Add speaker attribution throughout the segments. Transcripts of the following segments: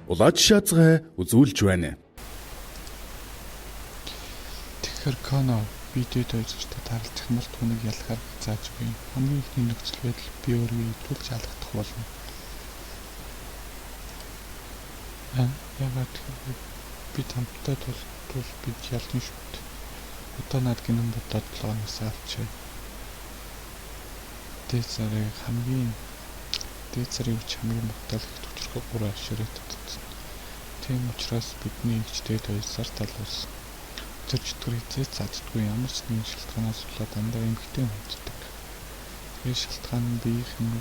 Speaker 1: Улаадшаацгай үзүүлж байна.
Speaker 2: Тэгэхээр Коно би дээд хоёртой тааралдах юм бол түүнийг ялах арга зааж өгье. Хамгийн эхний нөхцөл байдал би өөрийгөө хэвлүүлж алгадах болно. Яагаад гэвэл бид хамтдаа тул бид ялна шүү дээ. Одоо над гинэн бодоод толгойноос авчээ. Дээд сарыг хамгийн дээд сарын хүч хамгийн багтаал их төвчрхэг 3 аширыг татсан. Тийм учраас бидний эгч дээд 2 сар талуулсан. Тэр чөтгөр хэзээ ч заддаггүй ямар ч нэгэн шалтгаанаас болоод дандаа эмэгтэй хүнддэг. Тэгээд шалтгаан нь биеийнхэн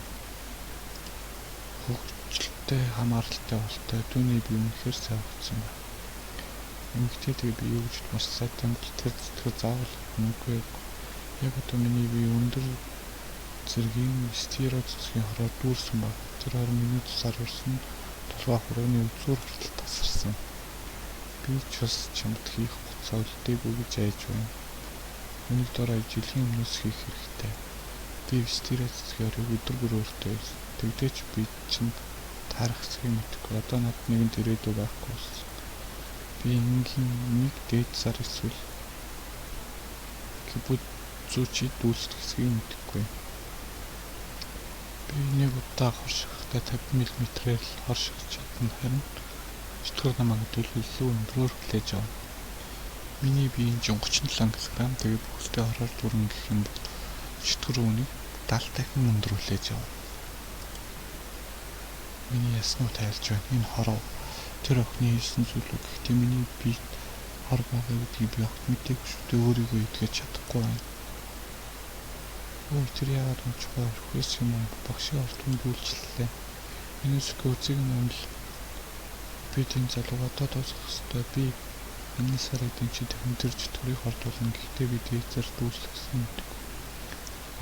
Speaker 2: хөгжилтэй хамааралтай болтой түүний бие үнэхээр сайн өгсөн байна. Эмэгтэй тэгээ би юу гэж маш сайтай бол тэр чөтгөр заавал нүггүй. Яг одоо миний бие өндөр зэргийн стероид цэцгийн хороор дүүрсэн баг. Тэр хор миний тусаар өрсөн толгой хурууны үзүүр хүртэл тасарсан. Би ч бас чамд хийх хугацаа үлдээгүй гэж айж байна. Үүнийг дор хаяж жилийн өмнөөс хийх хэрэгтэй. Би стероид цэцгийн хорыг өдөр бүр өөртөө хийсэн. Тэгдээч би чинь таарах хэсгийг мэдэхгүй. Одоо надад нэгэн ирээдүй байхгүй болсон. Би энгийн нэг дээд сар эсвэл кибуцучи дүүрсэх хэсгийг мэдэхгүй. Би нэг удаа хоршихдаа 50 мм-ээр л хоршиж чадна, харин чөтгөр намайг илүү өндрөөр хүлээж авна. Миний биеийн жин 37 кг, тэгээд бүхэлдээ хороор дүүрэн гэх юм бол чөтгөр үүнийг 70 дахин өндөр хүлээж авна. Миний яснуу тайлж байна. Энэ хоров. Тэр охины хийсэн зүйл үү? Гэхдээ миний биед хор байгаа гэдгийг би огт мэдээгүй шүү дээ. Өөрийгөө итгэж чадахгүй байна. Өө тэр яагаад унчихваа орхиос юм уу? Багшийн орд түнд үйлчлэлээ. Энэсгүй үзэг нь би тийм залууг одоо дуусгах ёстой. Би энэ сарыг дэмжиж хүн тэр чөтгөрийг хордуулна. Гэхдээ би дээдсээр дүүслэхсэн мэдэхгүй.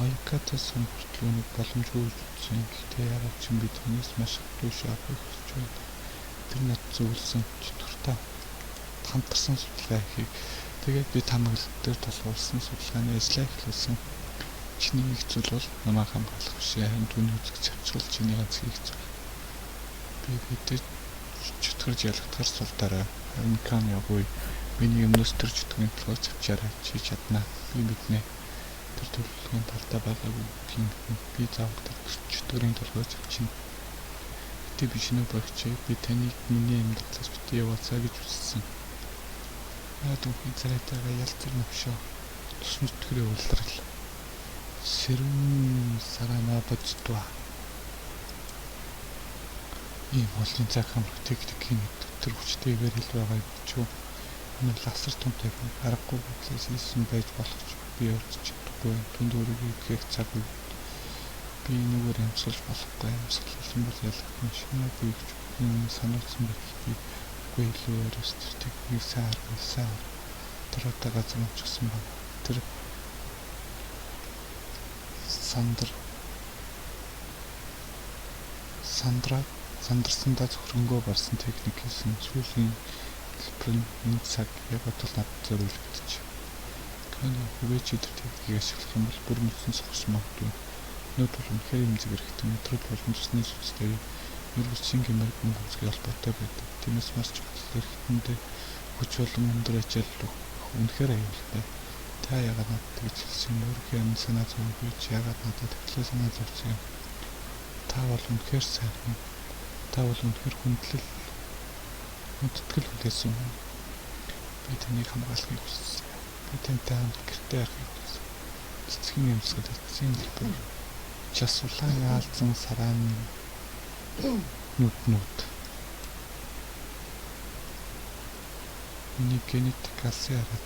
Speaker 2: Оюката сан хүртэл үүнийг боломжгүй гэж үзсэн. Гэхдээ яагаад ч юм би түүнээс маш их дүүш авахыг хүсэж байна. Тэр надад зөвлөсөн чөтгөртэй хамтарсан судалгаа хийхийг. Тэгээд би таамаглал дээр тулгуурласан судалгааны ажлаа эхлүүлсэн. Чиний их зүйл бол намайг хамгаалах биш, харин түүний үзэг чавчрал чиний ганц хийх зүйл. Би мэдээж чөтгөрж ялгахаар сул дараа. Харин кан явгүй. Миний өмнөөс тэр чөтгөрийн толгой чавчаарай. Чи чадна. Би мэднэ. Тэр төлөвлөгөөнд алдаа байгаагүй гэдгийг мэднэ. Би заавал тэр чөтгөрийн толгой чавчина. Гэтэ би шинэ багч. Би таныг миний амьдралаас битгий яваасаа гэж хүссэн. Наад үхий царайтайгаа ялцэр нөвшөө. Тусан чөтгөрийн улирал. Сэрүүн саранаа боддуа. Ийм холын цаг хамрах техникийн тэр хүчтэй ивэрэл байгааг бичв. Энэ бол асар том техник. Аргагүй байдлаас хийсэн байж болох ч би өөрчилж чадахгүй. Түнд өөрийгөө итгэх цаг үе. Би энүүгээр амьсгалж болохгүй. Амьсгалсан бол ялгах нь шинэ би гэж юм сануулсан байтал би үгүй илүү өөрөөс тэр техникийг сайн арга сайн тэр одоо газар унчихсан байна. Тэр сандарсандаа цөхрөнгөө барсан техник хийсэн сүүлийн хэлбэр нь энэ цаг яг одоо надад зориулагдаж. Кано хэрвээ чи тэр техникийг ашиглах юм бол бүр мэдсэн сохорч магадгүй. Өнөөдөр бол үнэхээр эмзэг хэрэгтэй. Мэдрэл болон цусны сүстэй нэрвэрчийн гэмээр гүн гүнзгий холбоотой байдаг. Тиймээс маш чухал эрхтэндээ хүч болон өндөр ачаал өгөх үнэхээр аюултай. Та яагаад надад тэгж хэлсэн юм? Өөрийнхөө амь санаа зовоогүй чи яагаад надад тэгэхээр санаа зовсон юм? Та бол үнэхээр сайхан. Та бол үнэхээр хүндэтгэл хүлээсэн юм. Би таныг хамгаалахыг хүссэн. Би тантай хамт гэртээ харахыг хүссэн. Цэцгийн эмсгэл эцсийн дэлбэр. Час улаан аалзан сарааны нүднүүд. Миний генетик алсын хараа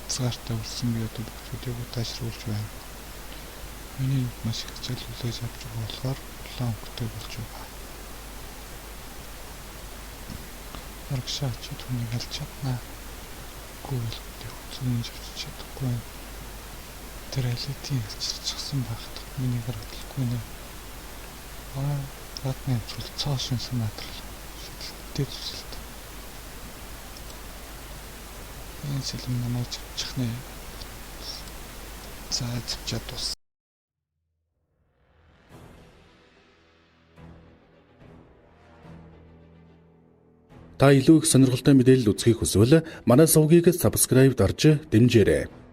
Speaker 2: хязгаартай үлдсэн би одоо бүх зүйлийг удаашруулж байна. Миний нүд маш их ачаал хүлээж авч байгаа болохоор улаан өнгөтэй болж байгаа. Урагшаа чи түүнийг алж чадна. Үгүй бол хүзүүний живчиж чадахгүй байна. Тэр алитийн алчилчихсан байхад миний гар хөдлөхгүй нэ. Аа, радны амжил цоо шин санаатрал. Шидэлтэй зүсэлт. Энэ сэлэм намайг чавчих нэ. За цавчаад дууссан.
Speaker 1: Та илүү их сонирхолтой мэдээлэл үзэхийг хүсвэл манай сувгийг subscribe дарж дэмжээрэй.